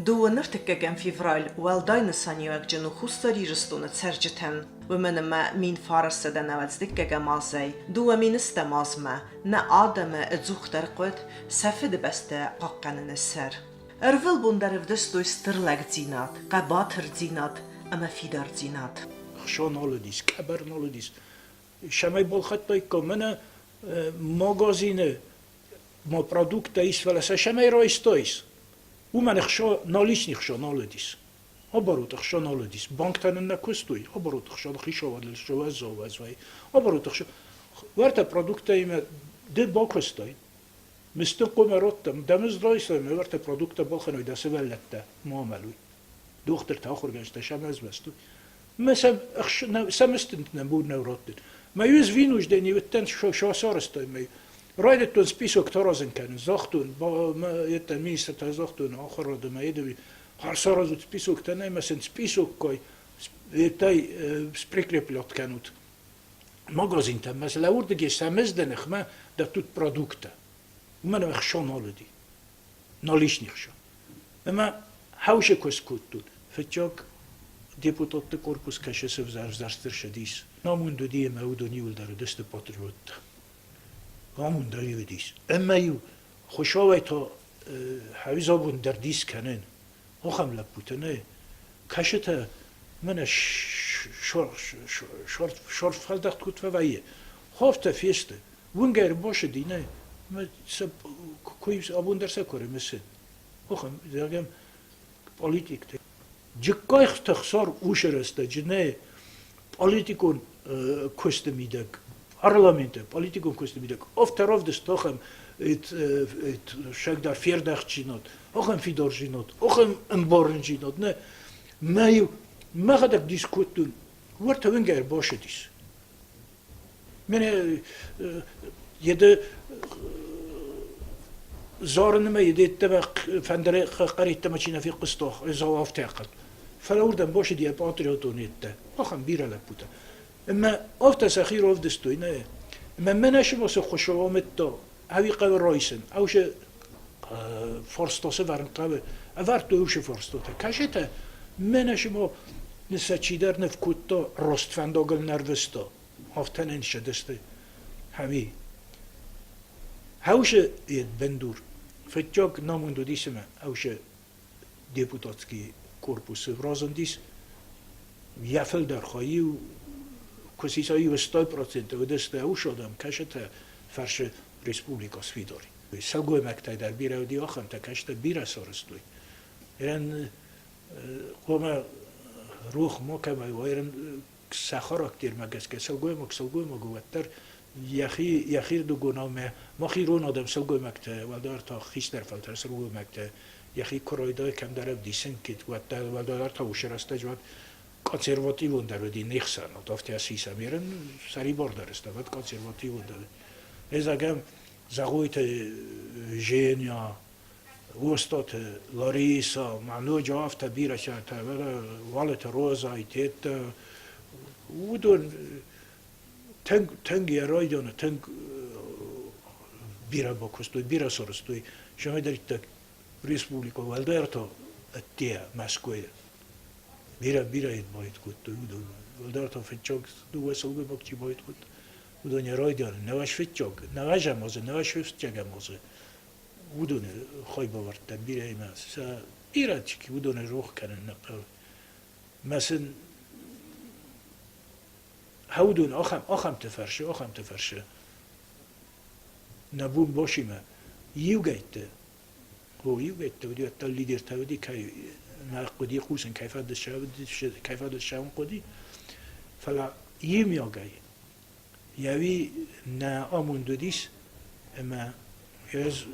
Дыууын ӕртыккӕгӕм февраль уӕлдай нысаниуӕгджын у Хуссар Ирыстоны цӕрджытӕн, уымӕн ӕмӕ 1992 азӕй 2000 азмӕ нӕ адӕмы ӕдзухдӕр хъуыд сӕ Фыдыбӕстӕ хъахъхъӕныны сӕр. Ӕрвылбон дӕр ӕвдыстой стыр лӕгдзинад, хъӕбатырдзинад ӕмӕ фидардзинад. Хсон нал уыдис, къӕбӕр нал уыдис. Цӕмӕй балхӕдтаиккам мӕнӕ магазины ма продукттӕ ис, фӕлӕ сӕ цӕмӕй райстаис, уымӕн ӕхца нал ис, ӕхца нал уыдис. Оборот ӕхца нал уыдис. Банктӕ нын нӕ куыстой, оборот ӕхца хицауадыл уӕззау уӕззау. Оборот ӕхца. Уӕртӕ продукттӕимӕ ды бакуыстай, Мисты къуымӕ радтам, дӕ мызд райсай, ме уӕртӕ продукттӕ балхӕной дӕ сывӕллӕттӕ ма амӕлой. Дохтыртӕ, ахуыргӕнджытӕ сӕм ӕзвӕстой. Мӕ сӕ мыстынт нӕ бур нӕ раттын. Мӕ ӕз винужден уыдтӕн сарӕзтой мӕ. Райдыдтон список таразын кӕнын, загътон, это министртӕ загътон, ахуырады мӕ едыви, саразут списоктӕ, нӕ мӕ сын списоккой, этой прикреплять кӕнут. Магазинтӕ мӕ уырдыгӕй сӕ мызды ныхмӕ дӕттут продукттӕ. Уымӕн ӕмӕ хсо нал уыди. Нал ис не хсо. Ӕмӕ хаусе куы скодтон, фыццаг депутатты корпус кӕсы сывзӕрстырсыдис. Намонд уыди ӕмӕ уыдон иуылдӕр уыдысты патриоттӕ. Амонд ӕй уыдис. Ӕмӕ-иу Хуыцауӕй та хӕвизабон дӕр дис кӕнын. Ахӕм лӕппутӕ нӕ кӕсытӕ мӕнӕ сорффӕлдӕхт куыд фӕвӕййы. Хофтӕ фесты. Уынгӕ ӕрбасыди, нӕ сӕ куы абон дӕр сӕ куы ӕрымысын. Ахӕм, зӕгъӕм, политиктӕ. Джыккайты Хсар уыцы рӕстӕджы нӕ политикон куысты мидӕг, парламенты политикон куысты мидӕг афтӕ равдыста ахӕм сӕгдар фердӕхтдзинад, ахӕм фидардзинад, ахӕм ӕмбарындзинад. Нӕ, мӕ-иу мӕхӕдӕг дис кодтон, уӕртӕ уынгӕ ӕрбасыдис. Мӕнӕ еды зарынмӕ едеттӕмӕ фӕндыры хъӕреттӕмӕ чи нӕ фехъуыста, зауафтӕхъӕд. Фӕлӕ уырдӕм бацыди йӕ патриотон едтӕ, ахӕм бирӕ лӕппутӕ. Ӕмӕ афтӕ сӕхи равдыстой, нӕ. Ӕмӕ мӕнӕ сыма цы хуысау амыдта, ӕви хъӕуы райсын, ӕусы фарста сӕвӕрын хъӕуы, ӕвӕрдтой уыцы фарстатӕ. Кӕсетӕ, мӕнӕ сыма сӕ чидӕр ныв кодта, раст фӕндагыл нӕ рвыста. Афтӕ нын ссыдысты хӕми. Хӕусы йед бындур. Фыццаг намонд уыдис ӕмӕ хӕусы депутатский корпусы разындис. Йӕ фылдӕр хай-иу куы сиса иу 100% уыдысты ӕвсадӕм кӕсытӕ фӕрсы республика сфидар. Сылгоймӕгтӕй дӕр бирӕ уыди ахӕмтӕ, кӕсытӕ бирӕ сарӕзтой. Ирӕн хъуамӕ рох макӕмӕй уа, ирӕн сӕ характермӕ гӕсгӕ сылгоймаг сылгоймаг у, уӕддӕр йӕхи йӕхирдыгонау мӕ мах ирон адӕм сылгоймӕгтӕ, уӕлдайдӕр та хистӕр фӕлтӕр сылгоймӕгтӕ йӕхи куы райдайы кӕмдӕр ӕвдисын, уӕддӕр уӕлдайдӕр та уыцы рӕстӕджы уӕд консервативондӕр уыди не хсӕнад, афтӕ сисӕм ерын сӕрибардӕр сты, уӕд консервативондӕр. Ӕз ахӕм Зӕгъойты Женя, Остъаты Лариса, ма ноджы афтӕ бирӕ сӕртӕ, Уалыты Роза, Тедта, уыдон тынг, тынг йӕ райдианы тынг бирӕ бакуыстой, бирӕ сарӕзтой. Зӕгъӕдӕриддӕр республикӕ уӕлдайдӕр та ӕддейӕ Мӕскуыйы. Бирӕ, бирӕ йын байд кодтой уыдон. Уӕлдайдӕр та фыццаг дыууӕ сылгоймаг чи байд кодта, уыдон йӕ райдианы нӕуӕз фыццаг, нӕуӕзӕм азы, нӕуӕз фыццӕгӕм азы уыдоны хайбавӕрдтӕ бирӕимӕ сӕ бирӕ уыдоны рох кӕнын нӕ хъӕуы. Мӕ сын уыдон ахӕм, ахӕмты фӕрсы, ахӕмты фӕрсы нӕ бон босимӕ иугӕйтты, о, иугӕйтты уыди, уӕддӕр лидертӕ уыди, кӕй нӕ хъуыди хъусын, кӕй фӕдыл ссӕуын хъуыди, фӕлӕ иумиагӕй Йӕуи нӕ амонд уыдис, ӕмӕ ӕз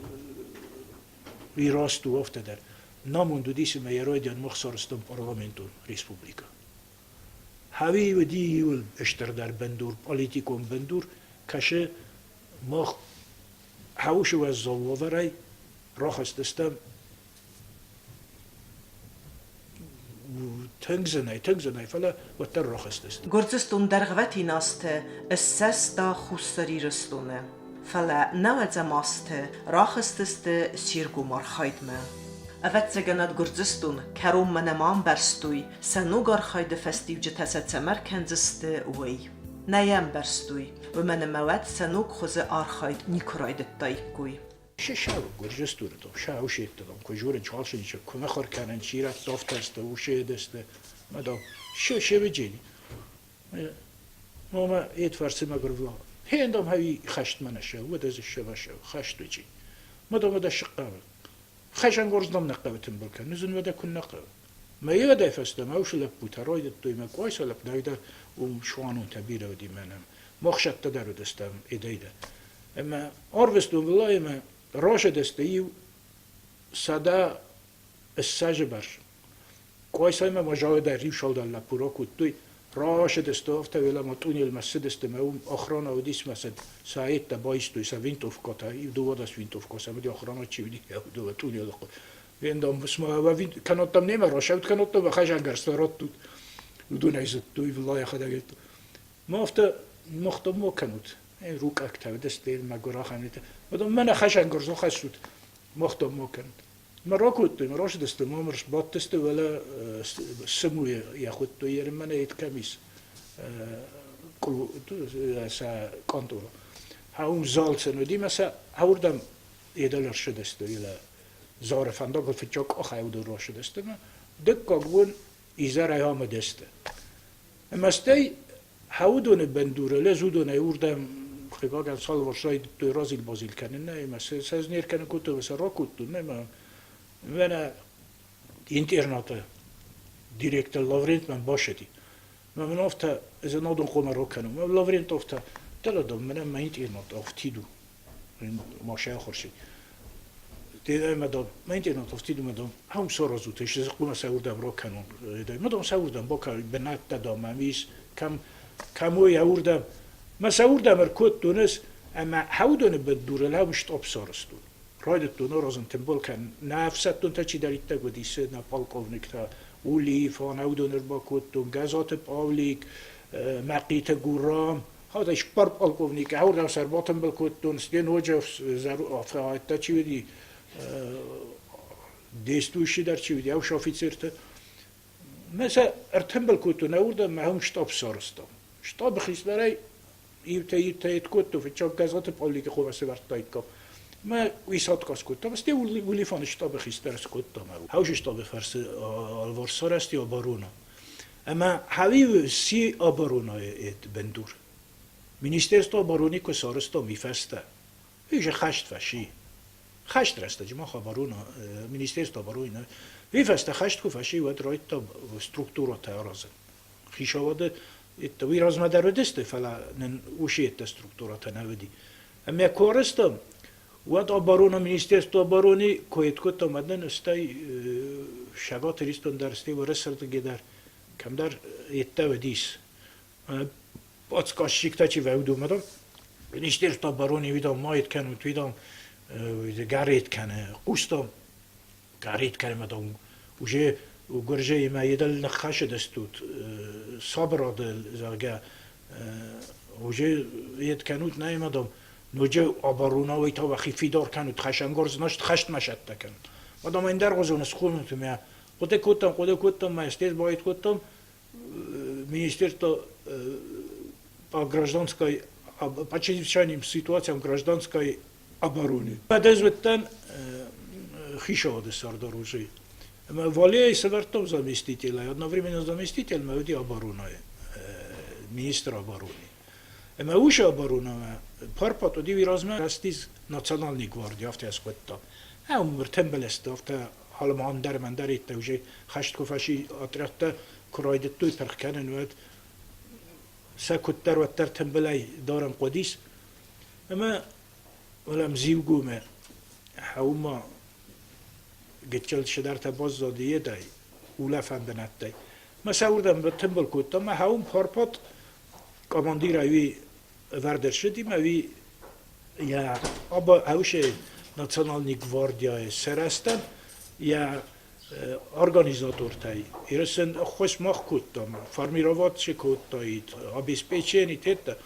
уый раст у афтӕ дӕр. Намонд уыдис ӕмӕ йӕ райдиан мах сарӕзтам парламентон республикӕ. Хӕуи уыди иуыл стырдӕр бындур, политикон бындур, кӕсы мах хӕусы уӕззау уавӕрӕй рахызтыстӕм тынг зынӕй, тынг зынӕй, фӕлӕ уӕддӕр рахызтысты. Гуырдзыстон дӕргъвӕтин азты ссӕста Хуссар Ирыстоны, фӕлӕ нӕуӕдзӕм азты рахызтысты се ргом архайдмӕ. Ӕвӕццӕгӕнад Гуырдзыстон кӕронмӕ нӕма ӕмбӕрстой, сӕ ног архайды фӕстиуджытӕ сӕ цӕмӕ ркӕндзысты, уый. Нӕ йӕ ӕмбӕрстой, уымӕн ӕмӕ уӕд сӕ ног хуызы архайд никуы райдыдтаиккой. Шешау Гуырдзыстоны дом, шаушетты дом, куы журын чалшинчы, куы мыхуыр кӕнын, чи радтофтӕсты, ушедесты, мадам, шешевиджини. Мама эт фарсы мӕгуырвла. Хендам хави хӕстмӕ нӕ уӕд ӕз шевашев хӕстуджи. Мадам да шыққавы. Хӕсӕнгорз дам нӕ хъӕуы тымбыл кӕнын, зын уӕдӕ куыннӕ хъӕуы. Мӕ уӕдӕй фӕстӕмӕ уыцы лӕппутӕ райдыдтой мӕ къуайса лӕппутӕ дӕр уым суанонтӕ бирӕ уыди мӕнӕн. Махсӕттӕ дӕр уыдыстӕм эдӕйдӕ. Ӕмӕ арвыстон Вилайӕмӕ рашыдысты иу 120 бӕрц. Къуайсаймӕ ма зӕгъы иу салдан лӕппу ракодтой, рашыдысты афтӕ уӕлӕмӕ тъунелмӕ ссыдысты мӕ уым охрана уыдис мӕ сӕ сӕ байстой, сӕ винтовкӕтӕ, иу 12 винтовкӕ сӕм уыди, охрана чи уыди, дыууӕ тъунелы Вендом кӕнодтам немӕ рашӕут кӕнодтам, хӕсӕнгӕрзтӕ раттут. Уыдонӕй зыдтой, Вила йӕхӕдӕг. Ма афтӕ махтам ма кӕнут. Рукъӕгтӕ уыдысты, мӕгуыр ахӕмтӕ. Уыдон мӕнӕ хӕсӕнгӕрз хӕссут, махтам ма кӕнут. Мӕ ракодтой, мӕ рацыдысты, мӕ сбадтысты уӕлӕ Сымуйы йӕ хуыдтой, йе мӕнӕ йед кӕм ис сӕ къантора. Уым зал сын уыди, мӕ сӕ ауырдӕм едӕл ӕрсыдысты, елӕ Зары фӕндагыл фыццаг къахӕй уыдон рацыдысты ӕмӕ дыккаг бон изӕрӕй амыдысты. Ӕмӕ стӕй уыдоны бындурыл ӕз уыдонӕй уырдӕм, хъыгагӕн, цалварс райдыдтой разил-базил кӕнын ӕмӕ сӕ ӕз не ркӕнын кодтон, ӕмӕ сӕ ракодтон ӕмӕ мӕнӕ интернаты директор Лаврент мӕм басыди. Мӕ мын афтӕ ӕз ӕнадон хъуамӕ ракӕнон. Лаврент афтӕ, дӕлӕ дам, мӕнӕ мӕ интернат афтид у. Машӕ ахуырси. Мадам, мӕ интернат афтид у, мадам, хӕм саразут, ис хъуамӕ сӕ уырдӕм ракӕнон. Мадам, сӕ уырдӕм бакӕ, бынӕттӕ, дам, мӕм ис, кӕм, кӕм уой, уырдӕм. Мӕ сӕ уырдӕм ӕркодтон ӕз, ӕмӕ хӕудоны бындурыл хӕм штаб сарӕзтон. Райдыдтон аразын тымбыл кӕнын. Нӕ ӕфсӕддонтӕ чидӕриддӕр уыдис, нӕ полковниктӕ, Улиев, уыдон ӕрбакодтон, Гӕзаты Павлик, Мӕхъиты Гурам, Хатӕ цыппар полковник ӕвӕрдау сӕ ӕрбатымбыл кодтон, стӕй ноджы афтӕ чи уыди, действующий дӕр чи уыди, ӕвс офицертӕ. Мӕ сӕ ӕртымбыл кодтон ӕвӕрдӕм ӕмӕ уым штаб сарӕзтам. Штабы хистӕрӕй иутӕ кодтой, фыццаг Гӕзаты Павликы хъуамӕ сӕвӕрдтаиккам. Мӕ уый саткас кодтам, стӕй Улифаны штабы хистӕр скодтам. Хаусы штабы фӕрцы алыварс сарӕзти оборона. Ӕмӕ хӕви си оборонайы бындур. Министерство обороны куы сарӕзтам уый фӕстӕ, уый же хӕст фӕци. Хӕст рӕстӕджы мах оборона, Министерство обороны, уый фӕстӕ хӕст куы фӕци, уӕд райдыдтам структурӕтӕ аразын. Хицауады уый размӕ дӕр уыдысты, фӕлӕ нын уыцы йедтӕ структурӕтӕ нӕ уыди. Ӕмӕ куы арӕзтам, уӕд оборона, Министерство обороны куы кодтам, уӕд нын стӕй Цӕгат Ирыстон дӕр, стӕй Уӕрӕсердыгӕй дӕр кӕмдӕр йедтӕ уыдис. Подсказчиктӕ чи вӕуды, уымӕ Министерство обороны уыдон ма йед кӕнут, уыдон гарет кӕны, хъустам гарет кӕны, мадам уже Гуырдзыимӕ едӕл ныххӕсыдыстут сабырады, зӕгъгӕ, уже ед кӕнут, нӕ, мадам, ноджы оборонауӕй та уӕхи фидар кӕнут, хӕсӕнгарз наст хӕстмӕ сӕттӕ кӕнут. Мадам, ӕндӕргъуызон схонут мӕ. Хъуыды кодтам, мӕ стез байд кодтам, Министерство по гражданской, по чрезвычайным ситуациям гражданской обороны. Ӕз уыдтӕн хицауады сӕрдар уже. Ӕмӕ Валерий сӕвӕрдтон заместителӕй, одновременно заместитель мӕ уыди оборонайы, министр обороны. Ӕмӕ уыцы оборонамӕ Парпат уыди уый размӕ рӕзтис национальный гварди, афтӕ скодта. Ӕмӕ ӕртӕмбӕлӕсты афтӕ алыман дӕр ӕмӕ ӕндӕр уже хӕст куы фӕци, отрядтӕ куы райдыдтой пырх кӕнын, уӕд сӕ куыддӕр уӕддӕр тымбылӕй дарын хъуыдис. Ӕмӕ уӕлӕм Зиугомӕ хъӕумӕ гыццыл цыдӕртӕ баззади едӕй, улӕфӕн бынӕттӕй. Мӕ сӕ уырдӕм тымбыл кодтам, мӕ хъӕуым Парпат командирӕй уый ӕвӕрд ӕрцыди мӕ уый йӕ ӕвсе национальный гвардияйы сарӕзтӕн йӕ организатортӕй Ирыстон ӕххуыс мах кодтам, формировать чи кодтаид, обеспечение теттӕ.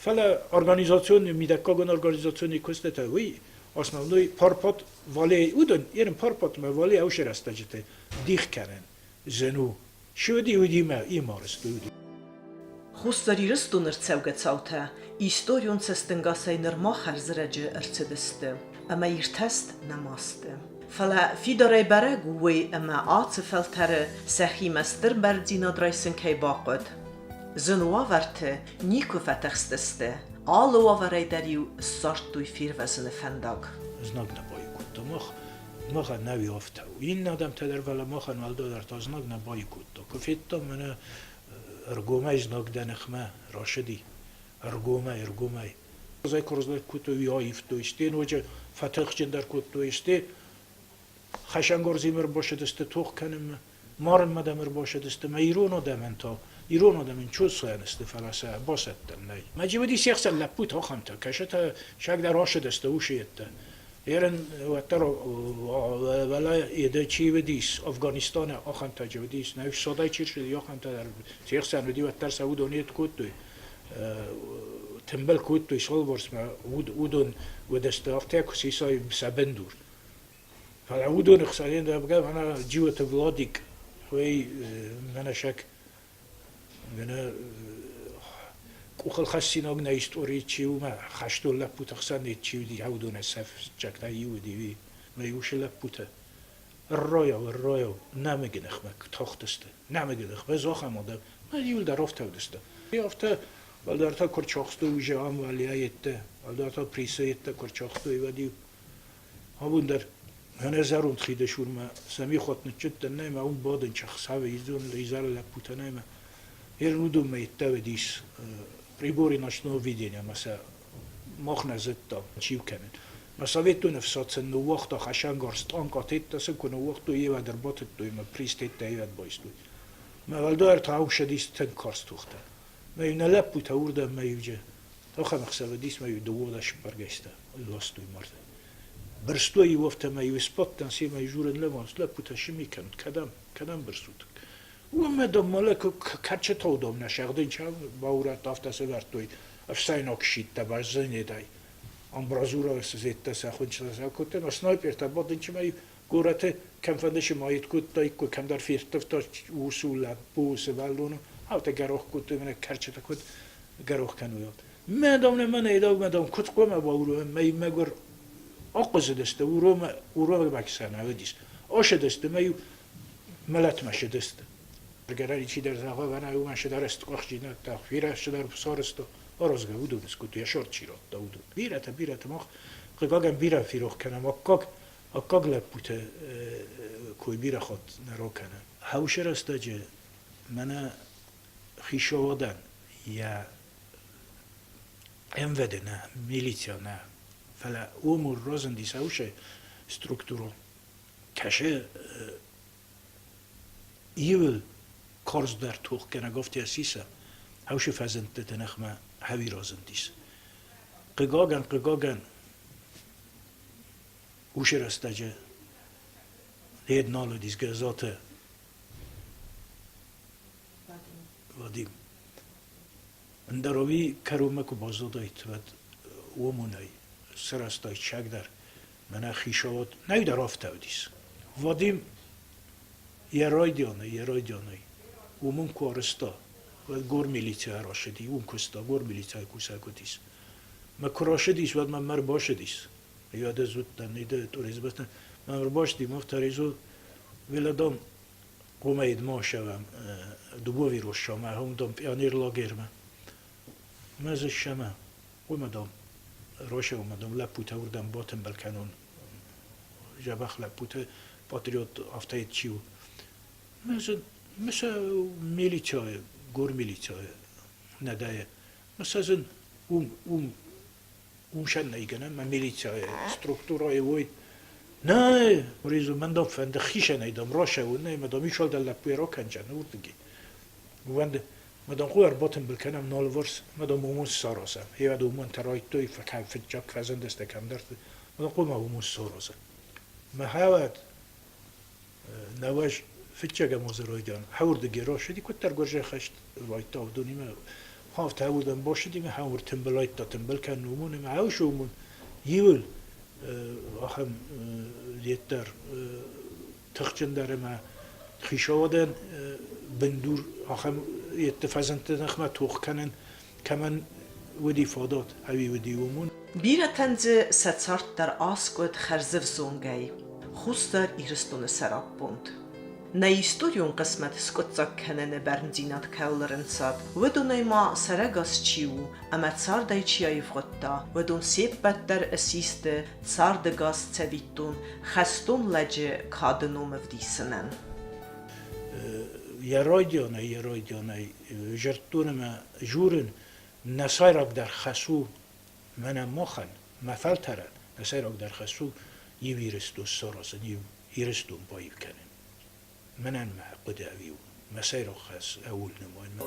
Фӕлӕ организационный, мидӕггагон организационный куыстытӕ уый. Основной парпот вале уыдон ерын парпотмӕ вале ӕусы рӕстӕджыты дих кӕнын зын у. Шуди уыди мӕ имарысты уыди. Хуссар Ирыстоны рцӕугӕ цаутӕ историон цӕстӕнгасӕй нырма хӕрзрӕджы ӕрцыдысты ӕмӕ иртӕст нӕма сты. Фӕлӕ фидарӕй бӕрӕг у уый, ӕмӕ ацы фӕлтӕры сӕхимӕ стыр бӕрндзинад райсын кӕй бахъуыд. Зын уавӕрты никуы фӕтыхстысты, алы уавӕрӕй дӕр-иу ссардтой фервӕзыны фӕндаг. Знаг нӕ баиу кодта мах, махӕн нӕуи афтӕ у. Иннӕ адӕмтӕ дӕр, фӕлӕ махӕн уӕлдайдӕр та знаг нӕ баиу кодта. Куы федтам, мӕнӕ ӕргомӕй знаг дӕ ныхмӕ рашыди, ӕргомӕй, ӕргомӕй. Куырдзӕй куырдзӕй кодтой, уый аивтой, сте ноджы фӕтыхджындӕр кодтой, сте хӕсӕнгорзимӕ ӕрбацыдысты тох кӕнынмӕ, марынмӕ дӕм ӕрбацыдысты мӕ ирон адӕмӕн та, ирон адӕмӕн чудсайӕн сты, фӕлӕ сӕ басӕттӕн нӕй. Мӕ уыди се хсӕн лӕппутӕ ахӕмтӕ, кӕсытӕ саг дӕр рацыдысты усы-йедтӕ. Ерын уӕддӕр вӕлӕ еде чи уыдис, Афганистаны ахӕмтӕ чи уыдис, нӕ содӕй чи рцыди, ахӕмтӕ дӕр се хсӕн уыди, уӕддӕр сӕ уыдон йед кодтой. Тымбыл кодтой Солборсмӕ, уыдон уыдысты афтӕ куы сисой сӕ бындур. Фӕлӕ уыдоны хсӕн дӕбгӕ мӕнӕ Джиоты Владик, уый мӕнӕ сӕк мӕнӕ къухылхӕссинаг нӕ истори чи у, мӕ хӕстон лӕппуты хсӕн чи уыди, уыдонӕй сӕ фыццӕгтӕ иу уыди, мӕ уыцы лӕппутӕ. Ӕррайау, ӕррайау, нӕмыгы ныхмӕ тахтысты, нӕмыгы ныхмӕ захӕм адӕм, мӕ иуылдӕр афтӕ уыдысты. Афтӕ уӕлдӕр та куы рчахстой уже ам уӕлейӕ-йедтӕ, уӕлдӕр та Присы-йедтӕ куы рчахстой, уӕд-иу абон дӕр мӕнӕ зӕронд хиды сурмӕ сӕ михот ныччыдтӕн нӕй мӕ уым бадын чахсавы идзон изӕры лӕппутӕ нӕй мӕ ерын уыдонмӕ йедтӕ уыдис приборы ночного видения ӕмӕ сӕ мах нӕ зыдтам, чи кӕнын. Мӕ советон ӕфсад сын ныууагъта хӕсӕнгарз тъанкъа тедтӕ сын куы ныууагътой, евӕд ӕрбатыдтой ӕмӕ приз тедтӕ евӕд байстой. Мӕ уӕлдай та ӕхсӕдис тынг карз тохтӕ. Мӕ иу нӕ лӕппутӕ уырдӕм мӕ иуджы ахӕм ӕхсӕвы дис мӕ иу дыууадӕс бӕргӕйстӕ ластой марды. Бырстой иу афтӕ иу сбадтӕн семӕ журын лӕвӕнц лӕппутӕ сыми кӕнут, кӕдӕм, кӕдӕм бырсут? Уымӕ дам мӕлӕ кӕрчытау дам нӕ сӕгъдын баурӕдта, афтӕ сӕвӕрдтой ӕфсӕйнаг щиттӕ баззайнедӕй. Амбразура зеттӕ сӕ хуынчъытӕ сӕ кодтой, ӕмӕ снайпертӕ бадынчымӕ горӕты кӕмфӕнды сымайд кодтаиккой, кӕмдӕр ферттывта усу, лӕппу, сывӕллоны, афтӕ гӕрах кодтой, мӕнӕ кӕрчытӕ куыд гӕрах кӕной. Мӕ дам, мӕнӕ мӕ дам, куыд хъуамӕ бауромӕм, мӕ мӕгуыр ахъуызыдысты, уромӕ, уромӕг сӕ нӕ уыдис. Ошыдысты, мӕ иу мӕлӕтмӕ сыдысты. Гӕрӕн чидӕр зӕгъа, вӕнӕ уымӕн сыдӕр ӕсткъуахджинӕдтӕ, бирӕ сыдӕр сарӕзта, аразгӕ уыдон скодтой, йӕ сӕр чи радта, уыдон. Бирӕтӕ, бирӕтӕ мах, хъыгагӕн, бирӕ ферох кӕнӕм аккаг, аккаг лӕппутӕ кой бирӕ хатт нӕ ракӕнӕм. Хӕусы рӕстӕджы мӕнӕ хицауадӕн йӕ МВД нӕ, милицӕ нӕ, фӕлӕ уым разындис ӕусы структурон кӕсы иуыл карздӕр тохгӕнӕг афтӕ сиса, хӕусы фӕзындтыты ныхмӕ хӕви разындис. Хъыгагӕн, хъыгагӕн, уыцы рӕстӕджы лед нал уыдис Гӕззаты Вадим. Ӕндӕр ӕви кӕронмӕ куы баззадаид, уӕд уомонӕй сырӕзтаид саг дӕр. Мӕнӕ хицауад нӕй дӕр афтӕ уыдис. Вадим йӕ райдианӕй, йӕ райдианӕй уым куы арӕзта, уӕд гормилицийӕ рацыди, уым куыста, гормилицийы кусӕг уыдис. Мӕ куы рацыдис, уӕд мӕм ӕрбацыдис. Я ӕз уыдтӕн, иде туризмӕ. Мӕм ӕрбацыди, мӕ авторизу велодом Гомӕй ма Дубови россамӕ, уым пионерлагермӕ. Мӕ зыссӕмӕ, уымӕ дам, росӕумӕ дам лӕппутӕ уырдӕм батымбыл кӕнон. Дзӕбӕх лӕппутӕ, патриот афтӕ чи у. Мӕ сӕ милицӕйы, гормилицӕйы нӕ дӕ. Мӕ сӕ зын уым, уым уым сӕн нӕй гӕнӕн, мӕ милицӕйы структурӕйы уой. Нӕ, Ризу, мӕн дам фӕнды хицӕнӕй дам рацӕуын, нӕ, мӕ дам исуӕлдӕр лӕппуйӕ ракӕнджӕн уырдыги. Уӕнды, мӕ дам хъуы ӕрбатымбыл кӕнӕм налварс, мӕ дам уымон саразӕм. Гъе уымон райдтой, фыццаг фӕзындысты кӕмдӕрты, мӕ дам хъуамӕ уымон саразӕм. Мӕ хӕвӕд нӕуӕз фыццӕгӕм азы райдиан хӕуырдыги рацыди, куыддӕр гуырзӕй хӕст райдта уыдонимӕ хафт хӕуырдӕм бацыди ӕмӕ хӕуыр тымбыл райдта тымбыл кӕнын уымон ӕмӕ хӕусы уымон иуыл. Ахӕм деддӕр тыхджындӕр ӕмӕ хицауадӕн бындур ахӕм йедты фӕзындты ныхмӕ тох кӕнын кӕмӕн уыди фадат, ӕви уыди уымон. Бирӕтӕн дзы сӕ цард дӕр аскъуыд хӕрзӕвзонгӕй Хуссар Ирыстоны сӕраппонд. Нӕ историон хъысмӕт скъуыддзаг кӕныны бӕрндзинад кӕуыл ӕрӕнцад, уыдонӕй ма сӕрӕгас чи у ӕмӕ цардӕй чи аивгъуыдта, уыдон се ппӕт дӕр ссисты цардӕгас цӕвиттон хӕстон лӕджы кады ном ӕвдисынӕн. Йӕ райдианӕй, йӕ райдианӕй зӕрдтон ӕмӕ журын нӕ сӕйрагдӕр хӕс у мӕнӕ махӕн, мӕ фӕлтӕрӕн, нӕ сӕйрагдӕр хӕс у иу Ирыстон саразын, иу Ирыстон баиу кӕнын. Мӕнӕн мӕ хъуыды ӕви у, мӕ сӕйраг хӕс ӕуыл нымайын.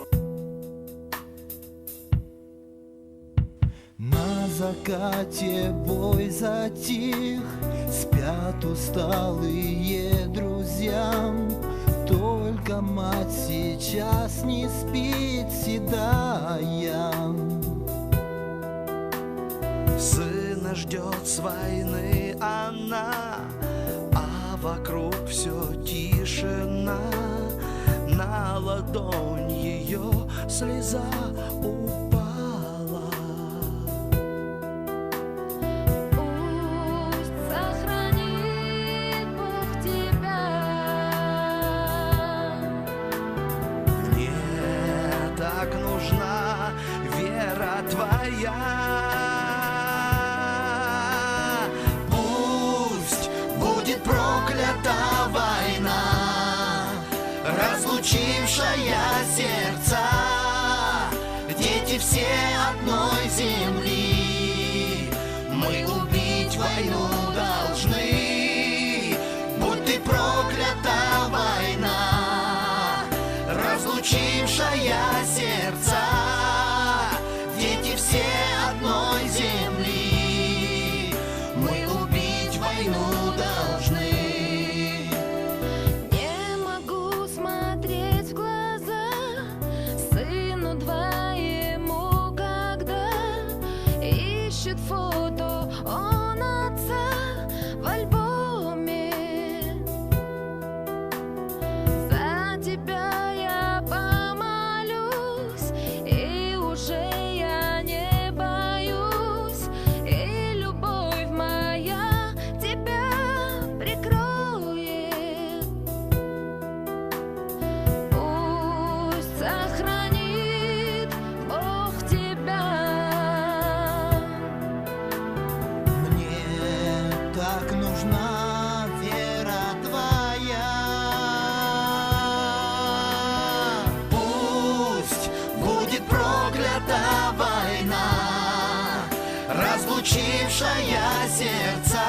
На закате бой затих, Спят усталые друзья. Только мать сейчас не спит седая. Сына ждет с войны она, а вокруг все тишина. На ладонь ее слеза упала. Пусть сохранит Бог тебя. Мне так нужна вера твоя. Пусть будет проклята война, разлучившая сердца. Дети все одной земли, мы убить войну должны. Будь ты проклята война, разлучившая сердца. Дети все одной земли, мы убить войну должны. Не могу смотреть в глаза сыну твоему, когда ищет фото он отца в альбоме. За тебя я помолюсь, и уже я не боюсь, и любовь моя тебя прикроет. Пусть сохранит Бог тебя. Мне так нужна вера твоя. Пусть будет проклята война, разлучившая сердца.